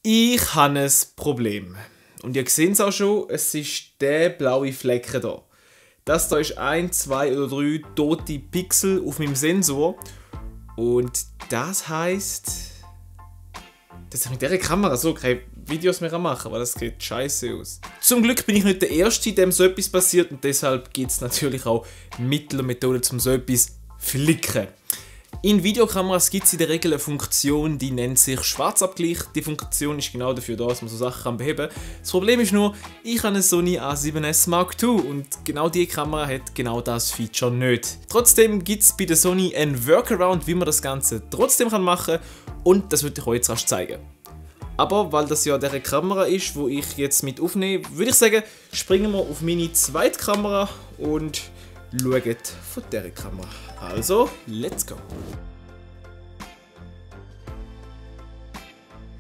Ich habe ein Problem. Und ihr seht es auch schon, es ist der blaue Flecken hier. Das hier ist 1, 2 oder 3 tote Pixel auf meinem Sensor. Und das heisst, dass ich mit dieser Kamera so keine Videos mehr machen kann, weil das sieht scheiße aus. Zum Glück bin ich nicht der Erste, dem so etwas passiert, und deshalb gibt es natürlich auch Mittel und Methoden, um so etwas zu flicken. In Videokameras gibt es in der Regel eine Funktion, die nennt sich Schwarzabgleich. Die Funktion ist genau dafür da, dass man so Sachen beheben kann. Das Problem ist nur, ich habe eine Sony A7S Mark II und genau diese Kamera hat genau das Feature nicht. Trotzdem gibt es bei der Sony einen Workaround, wie man das Ganze trotzdem machen kann, und das würde ich euch jetzt rasch zeigen. Aber weil das ja diese Kamera ist, wo ich jetzt mit aufnehme, würde ich sagen, springen wir auf meine zweite Kamera und schauen von dieser Kamera. Also, let's go!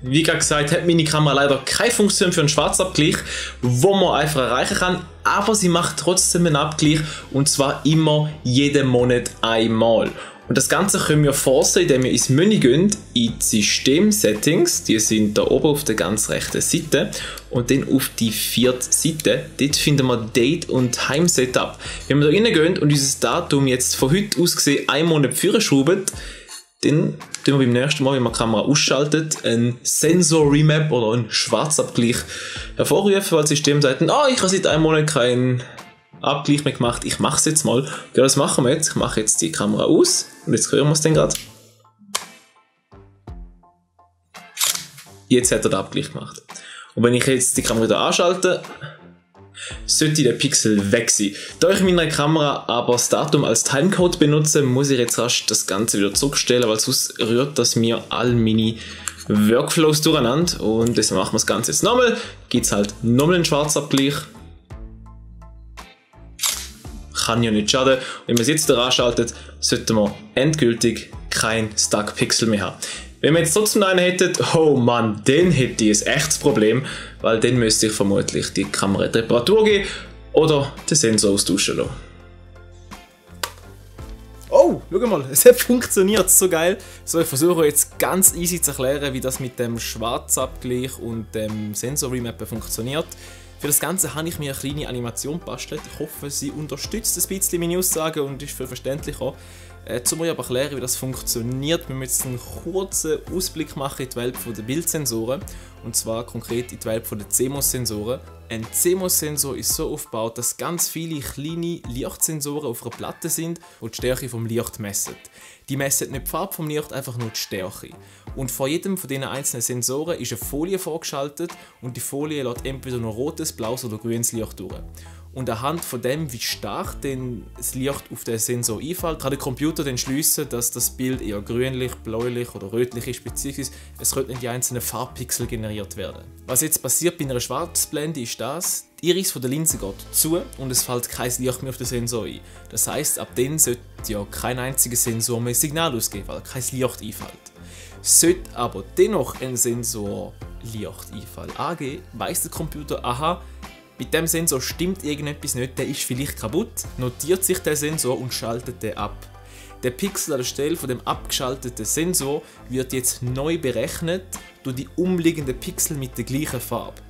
Wie gerade gesagt, hat meine Kamera leider keine Funktion für einen Schwarzabgleich, wo man einfach erreichen kann, aber sie macht trotzdem einen Abgleich, und zwar immer jeden Monat einmal. Und das Ganze können wir vorsehen, indem wir ins Menü gehen, in die System-Settings, die sind da oben auf der ganz rechten Seite, und dann auf die vierte Seite, dort finden wir Date und Time Setup. Wenn wir da reingehen und unser Datum jetzt von heute aus gesehen einen Monat vorschrauben, dann tun wir beim nächsten Mal, wenn man die Kamera ausschaltet, einen Sensor Remap oder einen Schwarzabgleich hervorrufen, weil das System sagt, ich habe seit einem Monat keinen Abgleich mehr gemacht, ich mache es jetzt mal. Ja, das machen wir jetzt. Ich mache jetzt die Kamera aus und jetzt hören wir es dann gerade. Jetzt hat er den Abgleich gemacht. Und wenn ich jetzt die Kamera wieder anschalte, sollte der Pixel weg sein. Da ich in meiner Kamera aber das Datum als Timecode benutze, muss ich jetzt rasch das Ganze wieder zurückstellen, weil sonst rührt das mir all meine Workflows durcheinander. Und deshalb machen wir das Ganze jetzt nochmal. Gibt es halt nochmal einen Schwarzabgleich. Kann ja nicht schaden. Und wenn man es jetzt wieder anschaltet, sollten wir endgültig kein Stuck Pixel mehr haben. Wenn wir jetzt trotzdem einen hätten, oh Mann, dann hätte ich ein echtes Problem, weil dann müsste ich vermutlich die Kamera in die Reparatur geben oder den Sensor austauschen lassen. Oh, schau mal, es hat funktioniert, so geil. So, ich versuche jetzt ganz easy zu erklären, wie das mit dem Schwarzabgleich und dem Sensor Remap funktioniert. Für das Ganze habe ich mir eine kleine Animation gebastelt. Ich hoffe, sie unterstützt ein bisschen meine Aussagen und ist viel verständlich auch. Zum euch aber erklären, wie das funktioniert, wir müssen einen kurzen Ausblick machen in die Welt der Bildsensoren. Und zwar konkret in die Welt der CMOS-Sensoren. Ein CMOS-Sensor ist so aufgebaut, dass ganz viele kleine Lichtsensoren auf einer Platte sind, die die Stärke vom Licht messen. Die messen nicht die Farbe vom Licht, einfach nur die Stärke. Und vor jedem von diesen einzelnen Sensoren ist eine Folie vorgeschaltet und die Folie lässt entweder nur rotes, blaues oder grünes Licht durch. Und anhand von dem, wie stark denn das Licht auf den Sensor einfällt, kann der Computer dann schliessen, dass das Bild eher grünlich, bläulich oder rötlich ist, beziehungsweise es könnten die einzelnen Farbpixel generiert werden. Was jetzt passiert bei einer Schwarzblende ist das: die Iris von der Linse geht zu und es fällt kein Licht mehr auf den Sensor ein. Das heisst, ab dann sollte ja kein einziger Sensor mehr Signal ausgeben, weil kein Licht einfällt. Sollte aber dennoch ein Sensor Lichteinfall angeben, weiss der Computer, aha, mit dem Sensor stimmt irgendetwas nicht, der ist vielleicht kaputt, notiert sich der Sensor und schaltet den ab. Der Pixel an der Stelle von dem abgeschalteten Sensor wird jetzt neu berechnet durch die umliegenden Pixel mit der gleichen Farbe.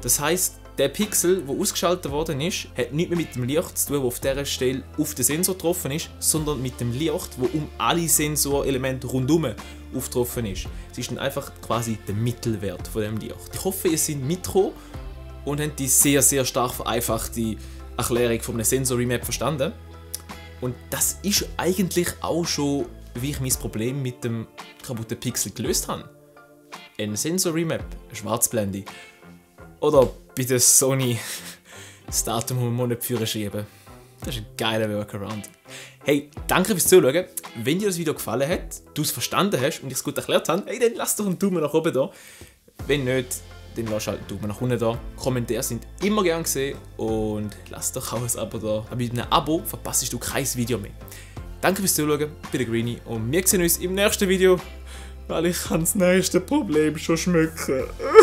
Das heisst, der Pixel, der ausgeschaltet worden ist, hat nicht mehr mit dem Licht zu tun, das auf dieser Stelle auf den Sensor getroffen ist, sondern mit dem Licht, das um alle Sensorelemente rundherum aufgetroffen ist. Es ist dann einfach quasi der Mittelwert von dem Licht. Ich hoffe, ihr seid mitgekommen und habt die sehr, sehr stark vereinfachte Erklärung von einem Sensor Remap verstanden. Und das ist eigentlich auch schon, wie ich mein Problem mit dem kaputten Pixel gelöst habe. Ein Sensor Remap, eine Schwarzblende. Oder bei der Sony das Datum um einen Monat führen schreiben. Das ist ein geiler Workaround. Hey, danke fürs Zuschauen. Wenn dir das Video gefallen hat, du es verstanden hast und ich es gut erklärt habe, hey, dann lass doch einen Daumen nach oben da. Wenn nicht, dann lass halt einen Daumen nach unten da. Kommentare sind immer gern gesehen und lass doch auch ein Abo da. Aber mit einem Abo verpasst du kein Video mehr. Danke fürs Zuschauen, ich bin der Greenie und wir sehen uns im nächsten Video, weil ich das nächste Problem schon schmücken kann.